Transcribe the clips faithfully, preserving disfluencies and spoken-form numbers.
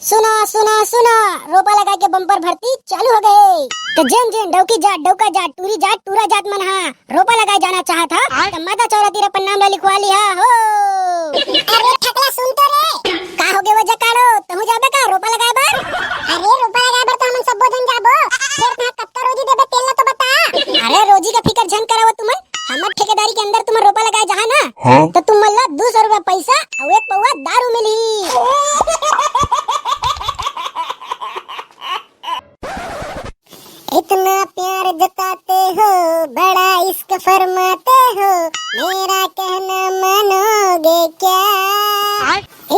सुना, सुना, सुना, रोपा लगाए के बम्पर भर्ती चालू हो गए। त जेन जेन डौकी जात, डौका जात, टूरी जात, टूरा जात मन हा रोपा लगाए जाना चाहत हा, त माता चौरा तीर अपन नाम ला लिखवा लिहा हो। अरे ठकला, सुन तो रे। का हो गे वो जकाड़ो, तहूँ जाबे का रोपा लगाए बर? अरे रोपा लगाए बर तो हमन सब्बो झन जाबो। फेर तहाँ कतका रोजी देबे तेन ला तो बता। अरे रोजी का फिकर झन करा वो तुमन, हमर ठेकेदारी के अंदर तुमन रोपा लगाए जहा ना, हाँ? त तुमन ला दू सौ रुपया पैसा अउ एक पौवा दारू मिलही। इतना प्यार जताते हो, बड़ा इश्क फरमाते हो, मेरा कहना मानोगे क्या?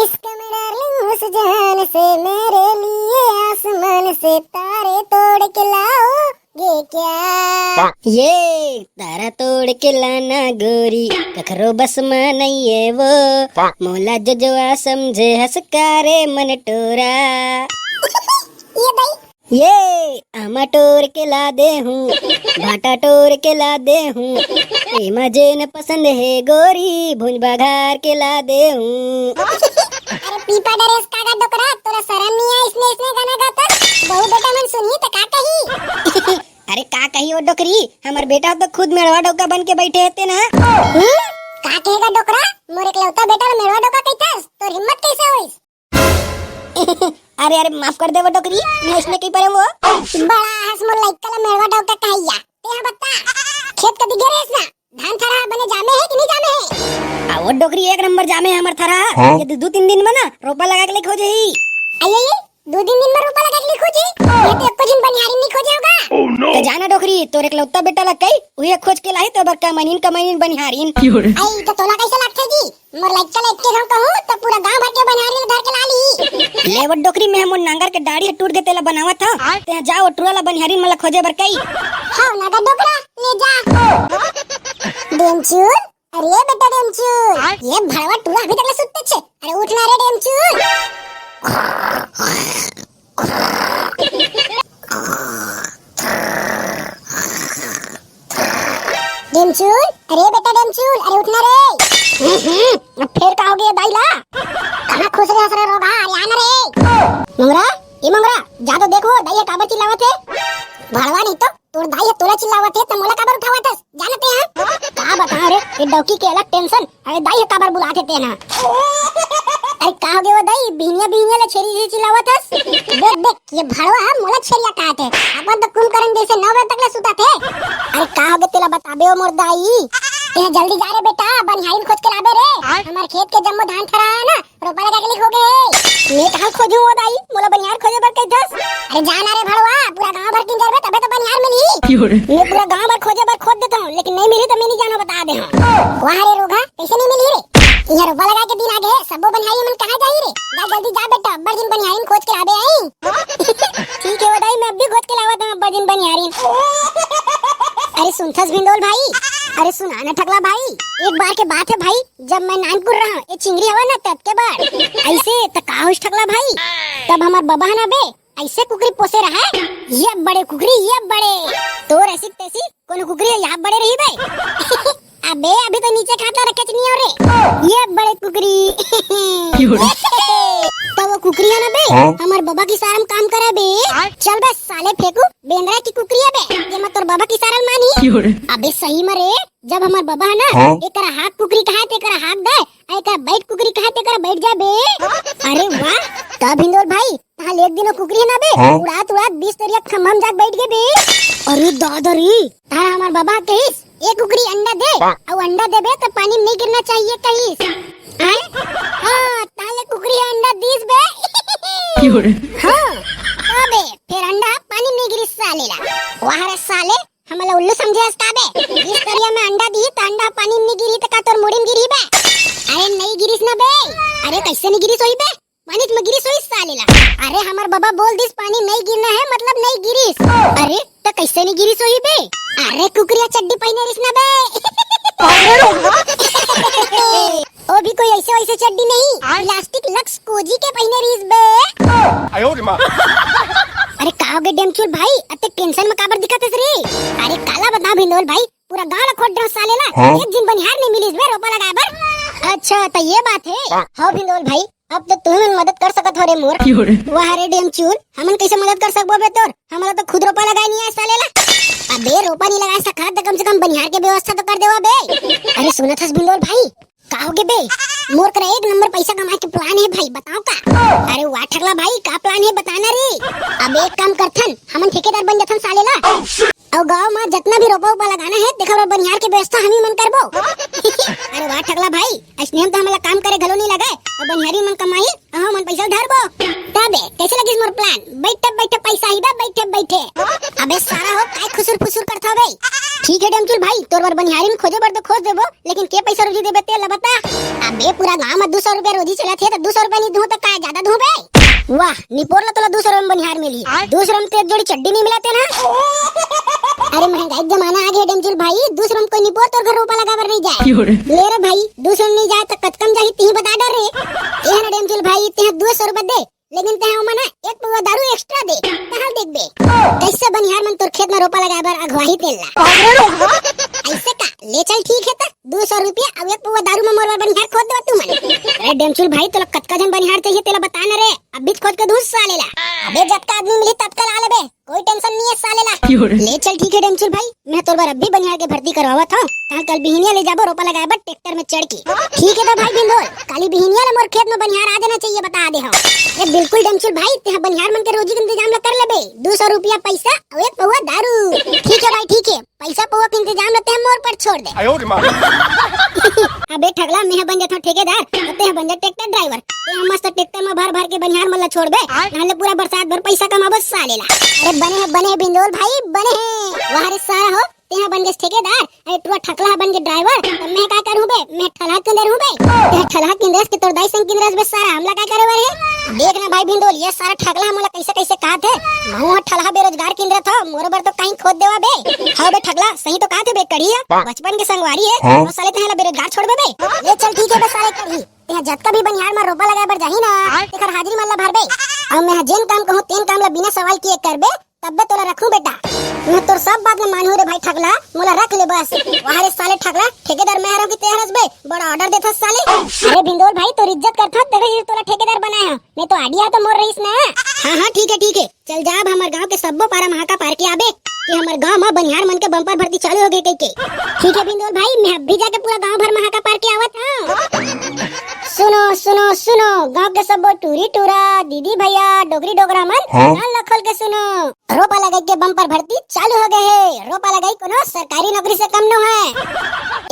इश्क में डार्लिंग उस जान से, मेरे लिए आसमान से तारे तोड़ के लाओगे क्या? ये तारा तोड़ के लाना गोरी, कखरो बस में नहीं है वो। मोला जो जो समझे हंस कारे मन टोरा। ये भाई, ये आमा टोर के ला दे हूँ, भाटा टोर के ला दे हूँ। एमा जेन पसंद हे गोरी, भुंज बघार के ला दे हूँ। अरे पीपा डरेस का गा डोकरा, तोला शरम नहीं आय इसने इसने गाना गाता? बहू बेटा मन सुनही त का कही? अरे का कही वो डोकरी, हमर बेटा तो खुद मेड़वा डौका बन के बैठे हेते ना। हम्म? का कहेगा डोकरा? मोर एकलौता बेटा ल मेड़वा डौका कहिथस? तोर हिम्मत कैसे होइस? अरे, अरे, माफ कर दे वो डोकरी, मैं इसने कहीं पर हूँ वो। बड़ा हंस मोर लइका ला मेड़वा डौका कहैया। ते हा बता, खेत कति गे रेहेस ना? धान थरहा बने जामे हे कि नहीं जामे हे? आ, वो डोकरी एक नंबर जामे हे हमर थरहा। हाँ? ये दू, दू तीन दिन में ना रोपा लगा के लेके हो जाही। अये, ये दू तीन दिन में रोपा लगा के लेके हो जाही? ये तो एको झिन बनिहारिन नहीं खोजे होगा। तो जाना डोकरी, तोर एकलौता बेटा ला कही, उहे खोज के लाही तो बर कमैनिन, कमैनिन बनिहारिन। आई, तो तोला कैसे लगथे जी? मोर लइका ला एक्के घांव कहूँ, त पूरा गांव भर के बनिहारिन धर के ला ली। ले वो डोकरी, में मोर नांगर के डाड़ी ह टूट गे, तेला बनावत हंव। तें जा वो टूरा ला बनिहारिन मन ला खोजे बर कही। हव नागर डोकरा, ले जा। डेमचुल, अरे बेटा डेमचुल, ये भड़वा टूरा अभी तक ले सुत्ते छे। अरे उठ ना रे डेमचुल। डेमचुल, अरे बेटा डेमचुल, अरे उठ ना रे। हम्म, हम्म, अब फेर का हो गे दाई ला? कहाँ खुश रहे हस रे रोगहा, अरे आ ना रे। मंगरा, ए मंगरा, जा तो देख वो दाई ह काबर चिल्लावत हे। भड़वा नहीं तो तोर दाई ह तोला चिल्लावत हे, त मोला काबर उठावत हस? जा ना ते हा। का बतावं रे, ये डौकी के अलग tension। अरे दाई ह काबर बुलात हे तेन हा? अरे का हो गे वो दाई, बिहनिया बिहनिया ले छेरी जइसे चिल्लावत हस? देख देख, ये भड़वा ह मोला छेरिया कहत हे। अपन तो कुंभकर्ण जइसे नौ बजे तक ले सुतत हे। अरे का हो गे तेला बताबे वो मोर दाई? तें जल्दी जा रे बेटा, बनिहारिन खोज के लाबे रे। हमर खेत के जम्मो धान थरहा हे ना, रोपा लगा के लेके हो गे। मैं कहाँ खोजूं वो दाई, मोला बनिहार खोजे बर कहिथस? अरे जा ना रे भड़वा, पूरा गांव भर किंजरबे तभे तो बनिहार मिलही। मैं पूरा गांव भर खोजे बर खोज देथंव, लेकिन नहीं मिलही त मैं नहीं जानंव, बता दे हंव। वाह रे रोगहा, कैसे नहीं मिलही रे? इहाँ रोपा लगा के दिन आ गे, सब्बो बनिहारी मन कहाँ जाही रे? जा जल्दी जा बेटा, अब्बड़ झिन बनिहारिन खोज के लाबे आई। ठीक हे वो दाई, मैं अभी खोज के लावत हंव अब्बड़ झिन बनिहारिन। अरे सुनथस भिंदोल भाई, अरे सुना ना ठकला भाई, एक बार के बात हे भाई, जब मैं नानपुर रहंव, ये चिंगरी हवय ना तब के बार। अइसे त का होइस ठकला भाई, तब हमर बबा ह ना बे, अइसे कुकरी पोसे रहय, ये बड़े कुकरी, ये बड़े। तोर अइसी तइसी कोनो कुकरी ह, ये बड़े रही बे। अबे, अभी तो नीचे खात ला रखेच नहीं हंव रे। ये बड़े कुकरी। त वो कुकरी ह ना बे, हाँ? हमर बबा के इशारा म काम करय बे। चल बे साले फेंकू, बेंदरा के कुकरी हे बे, जेमा तोर बबा के इशारा ल मानही। अबे सही म रे, जब हमर बबा ह ना, हाँ? एकरा हाक कुकरी कहय त एकरा हाक दय, अउ एकरा बइठ कुकरी कहय त एकरा बइठ जाय बे। अरे वाह, त भिंदोल भाई, तहां ले एक दिन वो कुकरी ह ना बे, हाँ? उड़ात उड़ात बीस तरिया खम्भा म जाके बइठ गे बे। अरे दादा रे, तहां हमर बबा कहिस, "ए कुकरी अंडा दे, अउ अंडा देबे त पानी म नहीं गिरना चाहिए," कहिस। आय? हाँ, तहां ले कुकरी ह अंडा दीस बे। हाँ, अबे, फेर अंडा पानी म नहीं गिरिस साले ला। वाह रे साले, हमला उल्लू समझे हस का बे? बीस तरिया म अंडा दिही त अंडा पानी म नइ गिरही त का तोर मुड़ी म गिरही बे? अरे नइ गिरिस ना बे। अरे कइसे नइ गिरिस होही बे? पानी म गिरिस होही साले ला। अरे हमर बबा बोल दिस पानी नइ गिरना हे मतलब नइ गिरिस। अरे त कइसे नइ गिरिस होही बे? अरे कुकरी ह चड्डी पहिने रिहिस ना बे। ओ भी कोई अइसे वइसे चड्डी नहीं, प्लास्टिक लक्स कोजी के पहिने रिहिस बे। अरे का होगे डेमचुल भाई, अतेक tension म काबर दिखत हस रे? अरे काला बतांव भिंदोल भाई, पूरा गांव ला खोज डरेंव साले ला, हाँ? एक झिन बनिहार नइ मिलिस बे रोपा लगाय बर। अच्छा त ये बात हे। हव भिंदोल भाई, अब तो तुमन मदद कर सकत हो रे मोर। वाह रे डेमचुल, हमन कैसे मदद कर सकबो बे तोर? हमला तो खुद रोपा लगाए नहीं आए साले ला। अबे रोपा नहीं लगाए सकत त कम से कम बनिहार के व्यवस्था तो कर देवा बे। अरे सुनत हस भिंडोल भाई, का होगे बे? मोर करा एक नंबर पैसा कमाए के plan हे भाई, बताओ का? अरे वाह ठगला भाई, का plan हे बताना रे? अब एक काम करथन, हमन ठेकेदार बन जाथन साले ला। अउ गांव म जतना भी रोपा उपा लगाना हे, तेखर बर बनिहार के व्यवस्था हमी मन करबो। अरे वाह ठगला भाई, अइसने म तो हमला काम करे घलो नहीं लगे, अउ बनिहारी मन कमाही, अउ हमन पैसा धरबो। तबे कैसे लगिस मोर plan? बैठे बैठे पैसा ही बे, बैठे बैठे। अबे सारा हो, काय खुसुर फुसुर करथो बे? ठीक हे डेमचुल भाई, तोर बर बनिहारी म खोजे बर तो खोज देबो, लेकिन के पैसा रोजी देबे तेला बता। अबे पूरा गांव म दू सौ रुपया रोजी चलत हे, त दू सौ रुपया नहीं दूं त का ज्यादा दूं बे? वाह, निपोर ला तोला दू सौ रुपया म बनिहार मिलही। दू सौ रुपया म ते एक जोड़ी चड्डी नहीं मिलत हे ना। अरे महंगाई के जमाना आ गे डेमचुल भाई, दू सौ रुपया म कोई निपोर तोर घर रोपा लगा बर नहीं जाए। ले रे भाई, दू सौ रुपया म नहीं जाए त कतका म जाही तिही बता डर रे। ए ना डेमचुल भाई, ते दू सौ रुपया दे, लेकिन ते ओमा ना एक पौवा दारू extra दे, तहाल देखबे। कैसे बनिहार मन तोर खेत म रोपा लगाए बर अगवाही तेला। अइसे का? ले चल ठीक हे त, दू सौ रुपया अउ एक पौवा दारू म मोर बर बनिहार खोज देवा तुमन। अरे डेमचुल भाई, तोला कतका झन बनिहार चाहिए तेला बता ना रे, अभी खोज के दूं साले ला। अबे जतका आदमी मिलही ततका ला लेबे, कोई tension नहीं हे साले ला। ले चल ठीक हे डेमचुल भाई, मैं तोर बर अभी बनिहार के भर्ती करवावत हूँ, कल बिहनिया ले जाबो रोपा लगाए बर tractor में चढ़ के। ठीक हे त भाई भिंडोल, काली बिहनिया ले मोर खेत में बनिहार आ जाना चाहिए, बता दे हूँ। अरे बिल्कुल डेमचुल भाई, तेहा बनिहार मन के रोजी के इंतजाम ला कर लेबे, दू सौ रुपया पैसा अउ एक पौवा दारू। ठीक हे भाई ठीक हे, पैसा पौवा के इंतजाम ला तेहा मोर पर छोड़ दे। अबे ठगला, मैं बन जाथों ठेकेदार, अउ तेहा बन जा tractor driver। तेहा मस्त tractor में भर भर के बनिहार मन ला छोड़बे, नहले पूरा बरसात भर पैसा कमाबो साले ला। अरे बने हे, बने हे भिंडोल भाई, बने हे। वाह रे सारा हो, तेहा बन गेस ठेकेदार, अरे टुरा ठकला बन गे driver, त मैं का करूं बे? मैं ठलहा किंदर हूं बे। तेहा ठलहा किंदरस के तोर दाई संग किंदरस बे सारा, हमला का करे बर हे? देख ना भाई भिंडोल, ये सारा ठकला मोला कैसे कैसे कहत हे। महूं ह ठलहा बेरोजगार किंदरत हो, मोर बर तो कहीं खोज देवा बे। हाँ बे ठकला, सही तो कहत हे बे कढ़िया, बचपन के संगवारी हे, हाँ। वो साले तेहा ला बेरोजगार छोड़बे बे। ले चल ठीक हे बे साले कढ़ी, तेहा जतका भी बनिहार म रोपा लगाए बर जाही ना, तेखर हाजिरी मन ला भरबे। अउ मैं जेन काम कहूं तेन काम ला बिना सवाल किए करबे, तब्बे तोला रखूं बेटा। मैं तोर सब बात में मानहूं रे भाई ठकला, मोला रख ले बस। वाह रे साले ठकला, ठेकेदार मैं हरंव कि तें हरस बे, बड़ा order देथस साले। अरे भिंडोल भाई, तोर इज्जत करथंव, तेरे ही तोला ठेकेदार बनाए हंव, नहीं तो idea तो मोर रहिस ना। हाँ हाँ ठीक हे ठीक हे, चल जा अब हमर गांव के सब्बो पारा महाका पार के आबे कि हमर गांव म बनिहार मन के bumper भर्ती चालू हो गे कहिके। ठीक हे भिंडोल भाई, मैं अभी जाके पूरा गांव भर महाका पार के आवत हंव। सुनो सुनो सुनो, गांव के सब्बो टूरी टूरा, दीदी भैया, डोकरी डोकरा मन, हाँ? कान ला खोल के सुनो। रोपा लगाई के bumper भर्ती चालू हो गे हे। रोपा लगाई कोनो सरकारी नौकरी से कम नो हे।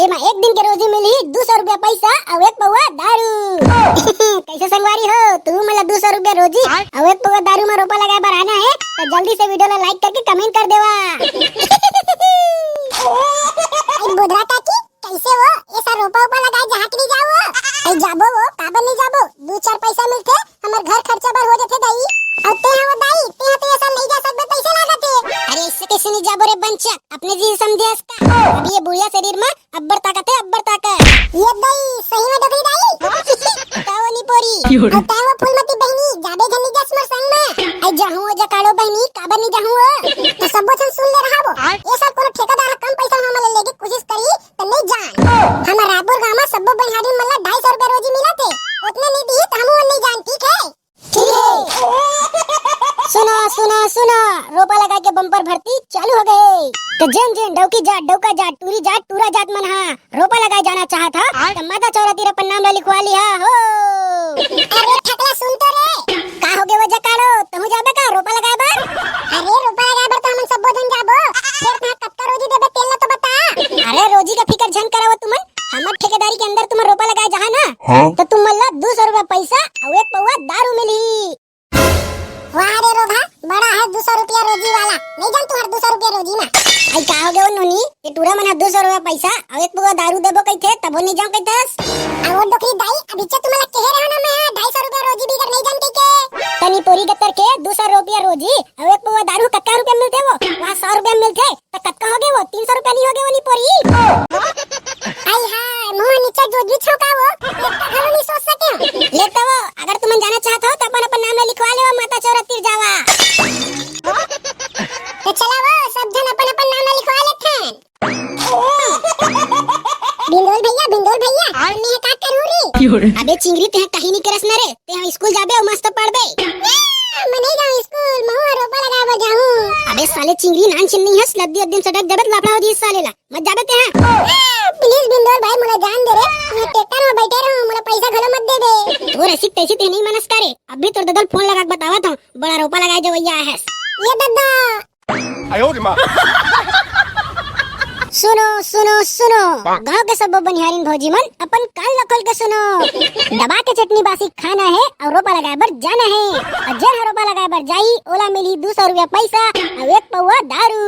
एमा एक दिन के रोजी मिलही दू सौ रुपया पैसा अउ एक पौवा दारू। कैसे संगवारी हो, तुहू मन ला दू सौ रुपया रोजी अउ एक पौवा दारू म रोपा लगाए बर आना हे, त जल्दी से video ला like करके comment कर देवा। ए बोधरा काकी, कैसे हो? ए साल रोपा उपा लगाए जहाँ कि नहीं जाओ? ए जाबो वो, काबर नहीं जाबो? दू चार पैसा मिलथे, हमर घर खर्चा बर हो जथे दाई। अउ तें हव दाई, तें ह तो ए साल नहीं जा सकबे, कैसे लागत हे? अरे इससे कैसे नहीं जाबो रे बंचा, अपने जी समझे हस का? अभी ये बुढ़िया शरीर में अब्बड़ ताकत हे, अब्बड़ ताकत। ये दाई, सही में डोकरी दाई? का वो निपोरी? क्यों रे? अउ तें वो फूलमती बहिनी, जाबे झन नहीं जास मोर संग में? ए जाहूं वो जकाड़ो बहिनी, काबर नहीं जाहूं वो? तो सब्बो झन सुन ले रहा वो। ए साल कोनो ठेकेदार ह कम पैसा में हमन ले लेके कोशिश करी, त नहीं जान। हमर रायपुर गांव म सब्बो बनिहारी मन ला ढाई सौ रुपया रोजी मिलत हे, ओतने नहीं दिही त हमू मन नहीं जान, ठीक हे? ठीक हे। सुनो सुनो सुनो, रोपा लगाए के bumper भर्ती चालू हो गे। त जेन जेन डौकी जात, डौका जात, टूरी जात, टूरा जात मन हा रोपा लगाए जाना चाहत हा, त माता चौरा तीर अपन नाम ला लिखवा लिहा हो। अरे ठकला सुन तो रे। का हो गे वो जकाड़ो, तहूं जाबे का रोपा लगाए बर? अरे रोपा लगाए बर तो हमन सब्बो झन जाबो। फेर कहाँ कतका रोजी देबे तेन ला तो बता। अरे रोजी के फिकर झन करा वो तुमन, हमर ठेकेदारी के अंदर तुमन रोपा लगाए जहा ना, हाँ? तो तुमन ला दू सौ रुपया पैसा अउ एक पौवा दारू मिलही। वाह रे रोधा, बड़ा है दू सौ रुपया रोजी वाला। नहीं जान तुहर दू सौ रुपया रोजी मा। आई का हो गे वो नोनी, ये टूरा मन ह दू सौ रुपया पैसा अउ एक पौवा दारू देबो कहिथे, तबो नहीं जाऊं कहिथस। आ वो डोकरी दाई, अभी चे तुमन ला कहे रहा ना मैं ह ढाई सौ रुपया रोजी बिगर नहीं जान कहिके। तनी पोरी गतर के दू सौ रुपया रोजी अउ एक पौवा दारू कतका रुपया मिलथे वो? वहाँ सौ रुपया मिलथे, त कतका हो गे वो? तीन सौ रुपया नहीं हो गे वो निपोरी? आई हाय, मुंह नीचे जो भी छौंका वो, एक तो घलो नहीं सोच सके। ले तो वो, अगर तुमन जाना चाहत हो, तो अपन, अपन नाम ला लिखवा ले वो, माता चौरा तीर जावा। तो चला वो, सब झन अपन, अपन नाम ला लिखवा लेथे। भिंडोल भैया, भिंडोल भैया, मैं का करूँ रे? अबे चिंगरी, तें कहीं नहीं करस ना रे, तें स्कूल जाबे अउ मस्त पढ़बे। मैं नहीं जाऊँ स्कूल, महू रोपा लगाए बर जाऊँ। अबे साले चिंगरी नान छिन्नी हस, लद्दी अद्दी म सटक जाबे त लफड़ा हो जी साले ला। मत जाबे तेहा। प्लीज बिंदोल भाई, मोला जान दे रे। मैं ट्रैक्टर में बैठे रहूँ, मोला पैसा घलो मत देबे। तोर ऐसी तैसी ते नहीं मनस का रे। अभी तोर ददा ल फोन लगा के बतावत हूँ, बड़ा रोपा लगाए जवैया हस। ये ददा। सुनो, सुनो, सुनो, गांव के सब्बो बनिहारिन भौजी मन, अपन कान ला खोल के सुनो। दबा के चटनी बासी खाना हे अउ रोपा लगाए बर जाना हे। अउ जेन ह रोपा लगाए बर जाई, ओला मिलही दू सौ रुपया पैसा अउ एक पौवा दारू।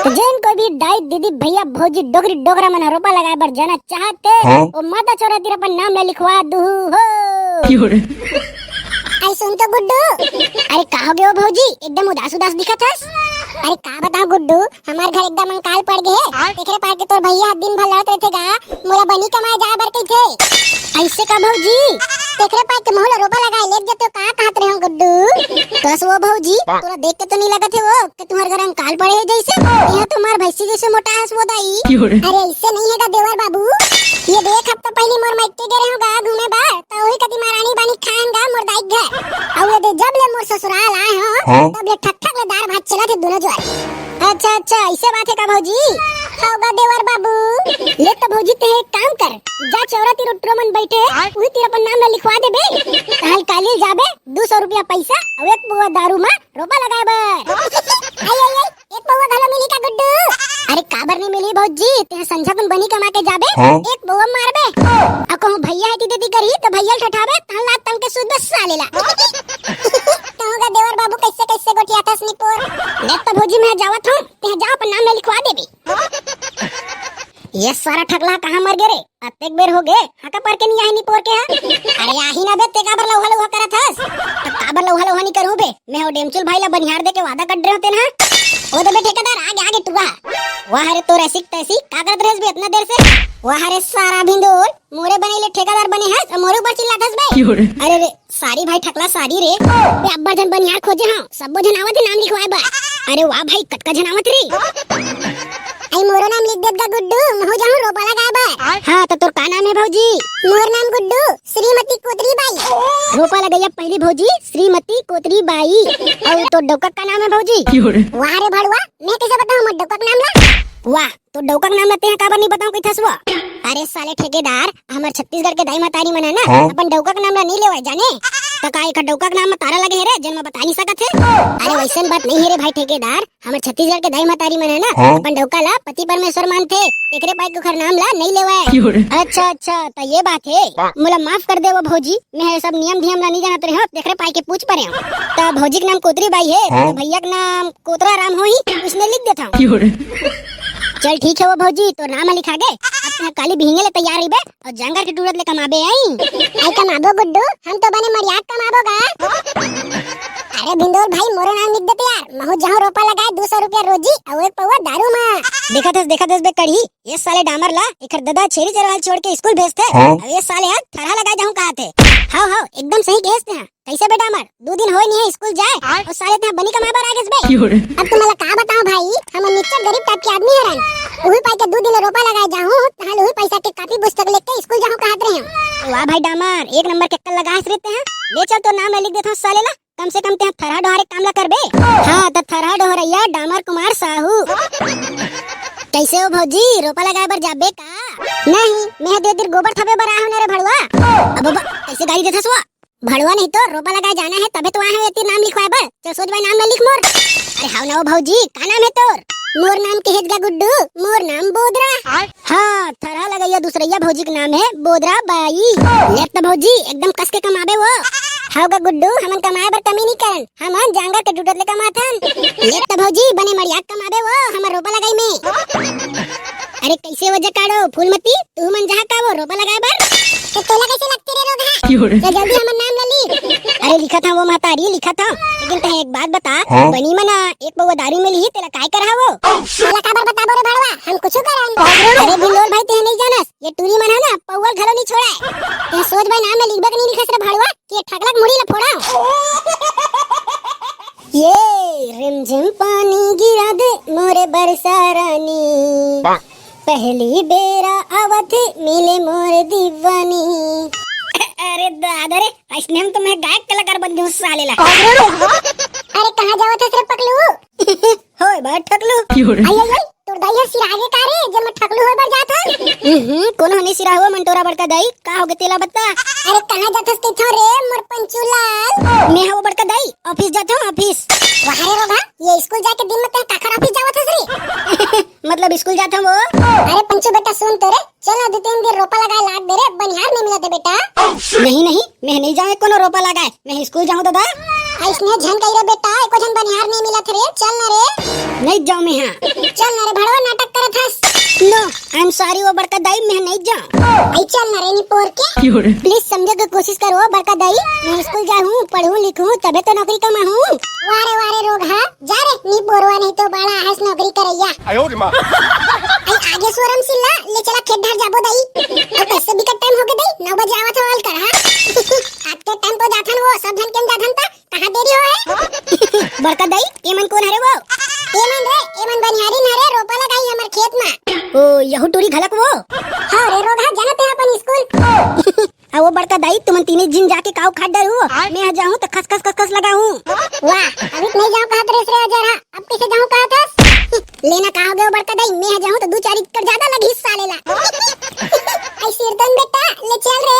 तो जेन कोई भी दाई, दीदी, भैया, भौजी, डोकरी, डोकरा मन ह रोपा लगाए बर जाना चाहत हे, हाँ? वो माता छोरा तीर अपन नाम ला लिखवा दूहू हो। अरे सुन तो गुड्डू। अरे का हो गयो भौजी, एकदम उदास उदास दिखत हस। अरे का बताओ गुड्डू, हमार घर एकदम अंकाल पड़ गए हे। तेकरे पार के तोर भैया ह दिन भर लड़त रहथे गा, मोला बनी कमाए जाए बर कहिथे। ऐसे का भौजी? तेकरे पार के महू ला रोपा लगाए लेग जते का कहत रहे हो गुड्डू? कस वो भौजी, तोला देख के तो नहीं लगत हे वो कि तुम्हार घर अंकाल पड़े हे जैसे। यहाँ तुम्हार भैंसी जैसे मोटा हस वो दाई। अरे ऐसे नहीं हे गा देवर बाबू, ये दे एक हफ्ता पहली मोर मायके गे रहे हो गा घूमे बर, त ओही कति महारानी बानी खान गा मोर दाई घर। अउ ये दे जब ले मोर ससुराल आए हो, हाँ? तब ले ठक ठक ले दार भात चलत हे दोनों जोर। अच्छा अच्छा, ऐसे बात हे का भौजी? हव गा देवर बाबू। ले त भौजी ते एक काम कर, जा चौरा तीर टुरा मन बैठे, उही तीर अपन नाम ला लिखवा देबे। तहल काली जाबे, दू सौ रुपया पैसा अउ एक पौवा दारू मा रोपा लगाए बर। आई आई आई, एक पौवा घलो मिली का गुड्डू? अरे काबर नहीं मिली भौजी, ते संझा कुन बनी कमा के जाबे, हाँ? एक पौवा मारबे। अउ कहूँ भैया हेती देती करही तो भैया ल ठठाबे, तहन लात तन के सूद बस साले ला। कहूँ का देवर बाबू कैसे कैसे गोठियाथस निपोर। देख तो भौजी मैं जावत हूँ, ते जा अपन नाम ला लिखवा देबे। ये सारा ठकला कहाँ मर गे रे? अतेक बेर हो गे, हाका पार के नहीं आही निपोर के हा। अरे आही ना बे, ते काबर लौहा लौहा करत हस? त काबर लौहा लौहा नहीं करूँ बे, मैं हो डेमचुल भाई ला बनिहार दे के वादा कर रहे होते ना। ओ दे बे ठेकेदार, आगे आगे टुरा। वाह रे तोर ऐसी तैसी, का करत रहेस बे इतना देर से? वाह रे सारा भिंदोल, मोरे बनई ले ठेकेदार बने हस, अउ मोरे ऊपर चिल्लात हस बे। अरे रे, सारी भाई ठकला सारी रे। बे अब्बड़ झन बनिहार खोजे हंव, सब्बो झन आवत हे नाम लिखवाए बर। अरे वाह भाई, कतका झन आवत रे। आई मोरो नाम लिख देत गा गुड्डू, महू जाहूं रोपा लगाए बर। हाँ, त तोर का नाम हे भौजी? मोर नाम गुड्डू, श्रीमती कोतरी बाई। रोपा लगइया पहिली भौजी, श्रीमती कोतरी बाई। अउ तोर डौका का नाम हे भौजी? वाह रे भड़ुआ, मैं कैसे बताऊं मोर डौका के नाम ला? वाह, तो डौका के नाम ला तेहा काबर नहीं बताऊं कहिथस वो? अरे साले ठेकेदार, हमर छत्तीसगढ़ के दाई मतारी मन हे ना, हाँ? अपन डौका के नाम ला नहीं लेवय जाने। त का एकर डौका के नाम में तारा लगे हे रे, जेन में बता नहीं सकत हे? अरे वैसन बात नहीं हे रे भाई ठेकेदार, हमर छत्तीसगढ़ के दाई मतारी मन हे ना, हाँ? अपन डौका ला पति परमेश्वर मानथे, एकरे पाई के ओकर नाम ला नहीं लेवय। अच्छा अच्छा, त ये बात हे, मोला माफ कर दे वो भौजी, मैं ये सब नियम धियम ला नहीं जानत रहे हंव, तेकरे पाई के पूछ परे हंव। त भौजी के नाम कोतरी बाई हे, हाँ? त भैया के नाम कोतरा राम होही, उसने लिख देथंव। चल ठीक हे वो भौजी, तोर नाम ह लिखा गे। अब तेहा काली बिहिने ले तैयार रहिबे अउ जांगर के टूरत ले कमाबे आई। आई कमाबो गुड्डू, हम तो बने मरियात कमाबो गा। अरे भिंदोल भाई, मोरो नाम लिख देते यार, महू जाहूं रोपा लगाए दू सौ रुपया रोजी अउ एक पौवा दारू मा। देखत हस, देखत हस बे कड़ही, ये साले डामर ला, एकर ददा छेरी चरवाल छोड़ के स्कूल भेजथे। हाँ? अब ये साले ह थरहा लगाए जाहूं कहत हे। हव हव, एकदम सही कहेस तेहा। कैसे बेटा हमर? दू दिन होय नहीं हे स्कूल जाए, आय। अउ साले तेहा बनी कमाए बर आ गेस बे। अब तुम्हारा का बताओ भाई, हम निच्चट गरीब टाइप के आदमी हरन। उही पाई के दू दिन रोपा लगाए जाहूं, तहां उही पैसा के कापी पुस्तक लेके स्कूल जाहूं कहत रहे हंव। वाह भाई डामर, एक नंबर के अक्कल लगाए हस रे तेहा। ले चल तोर नाम ला लिख देथंव साले ला, कम से कम तेहा थरहा डोहारे काम ला करबे। हाँ, त थरहा डोहरैया डामर कुमार साहू। कैसे हो भौजी, रोपा लगाए बर जाबे का? नहीं, मैं दे दिन गोबर थपे बर आए हंव ना रे भड़ुआ। अब बाबा, कैसे गाली देथस वो? भड़ुआ नहीं तो रोपा लगाए जाना हे, तभे तो आए हंव एती नाम लिखवाए बर। चल सोच भाई नाम ला लिख मोर। अरे हव ना वो भौजी, का नाम हे तोर? मोर नाम कहेस गा गुड्डू, मोर नाम बोदरा। हाँ, थरहा लगइया दूसरैया भौजी के नाम हे बोदरा बाई। ले त भौजी, एकदम कस के कमाबे वो। हव गा गुड्डू, हमन कमाए बर कमी नहीं करन, हमन जांगर के टूटत ले कमाथन। ले त भौजी, बने मड़ियात कमाबे वो, हमर रोपा लगाई में। अरे कैसे वो जकाड़ो, फूलमती, तू मन जहाँ का वो रोपा लगाए बर? तो तोला कैसे लगते रे रोगहा? क्यों रे? तो जल्दी हमर नाम ला लिख। अरे लिखत हंव वो महतारी, लिखत हंव, लेकिन तहे एक बात बता, हाँ? बनी मना एक पौवा दारू मिलही, तेला काय करहा वो? तेला काबर बताबो रे भड़वा, हम कुछु करन। अरे भिंडोल भाई, तेह नहीं जानस, ये टूरी मन हे ना, पौवा ल घलो नहीं छोड़े। तेह सोच भाई नाम ला लिखबे के नहीं लिखस रे भड़वा, कि ये ठकलक मुड़ी ला फोड़ा। ये रिमझिम पानी गिरा दे मोरे बरसा रानी, पहली बेरा आवत मिले मोर दीवानी। अरे दादा रे, अइसने में तो मैं गायक कलाकार बन जाऊं साले ला। अरे कहाँ जावत हस रे पकलू? होय बा ठकलू। आई आई आई, तोर दाई हर सिरागे का रे, जे मैं ठकलू होय बर जात हस? हम्म, कोनो ह नहीं सिरा हो मंटोरा बड़का दाई, का होगे तेला बता। अरे कहाँ जात हस कहिथो रे मोर पंचू लाल? मैं हवो बड़का दाई, ऑफिस जात हूँ ऑफिस। वाह रे रोगा, ये स्कूल जाके दिन में तैं काखर ऑफिस जावत हस रे? मतलब स्कूल जात हूँ वो। अरे पंचू बेटा सुन तो रे, चल ना दू तीन दिन रोपा लगाए लाग दे रे, बनिहार नहीं मिलत हे बेटा। नहीं नहीं, मैं नहीं जाऊँ कोनो रोपा लगाए, मैं स्कूल जाऊँ दादा। अइसने झन कही रे बेटा, एको झन बनिहार नहीं मिलत रे, चल ना रे। नहीं जाऊँ मैं, हाँ। चल ना रे भड़वा, नाटक करत हस। No, I am sorry वो बड़का दाई, मैं नहीं जाऊँ। आई चल ना रे निपोर के। प्लीज समझे के कोशिश करो बड़का दाई, मैं स्कूल जाहूँ, पढ़ूँ लिखूँ तबे तो नौकरी कमाहूँ। वारे वारे रोगा, जा रे निपोरवा, नहीं तो बड़ा हस नौकरी करैया। आई आगे सोरम सिल्ला, ले चला खेत धार जाबो दाई। अउ कैसे बिकट टाइम होगे दाई, नौ बजे आवत हवल कर, हाँ? आज के टाइम तो जाथन वो, सब झन केम जाथन ता, कहाँ देरी होए? बड़का दाई, एमन कोन हरे वो? एमन रे, एमन बनिहारिन हरे, रोपा लगाई हमर खेत मा। ओ, यहू टूरी घलक वो? हाँ रे रोगा, जाना ते अपन स्कूल। आ वो बड़का दाई, तुमन तीने झिन जाके काऊ खाट डरू? मैं ह जाहूँ त खस खस खस खस लगाहूँ। वाह, अभी तो नहीं जाओ कहत रेस रे अजर, हाँ? अब कैसे जाऊँ कहत हस? लेना का होगे वो बड़का दाई, मैं ह जाहूँ त दू चार एकड़ ज्यादा लगही साले ला। आई सिरदन बेटा, ले चल रे।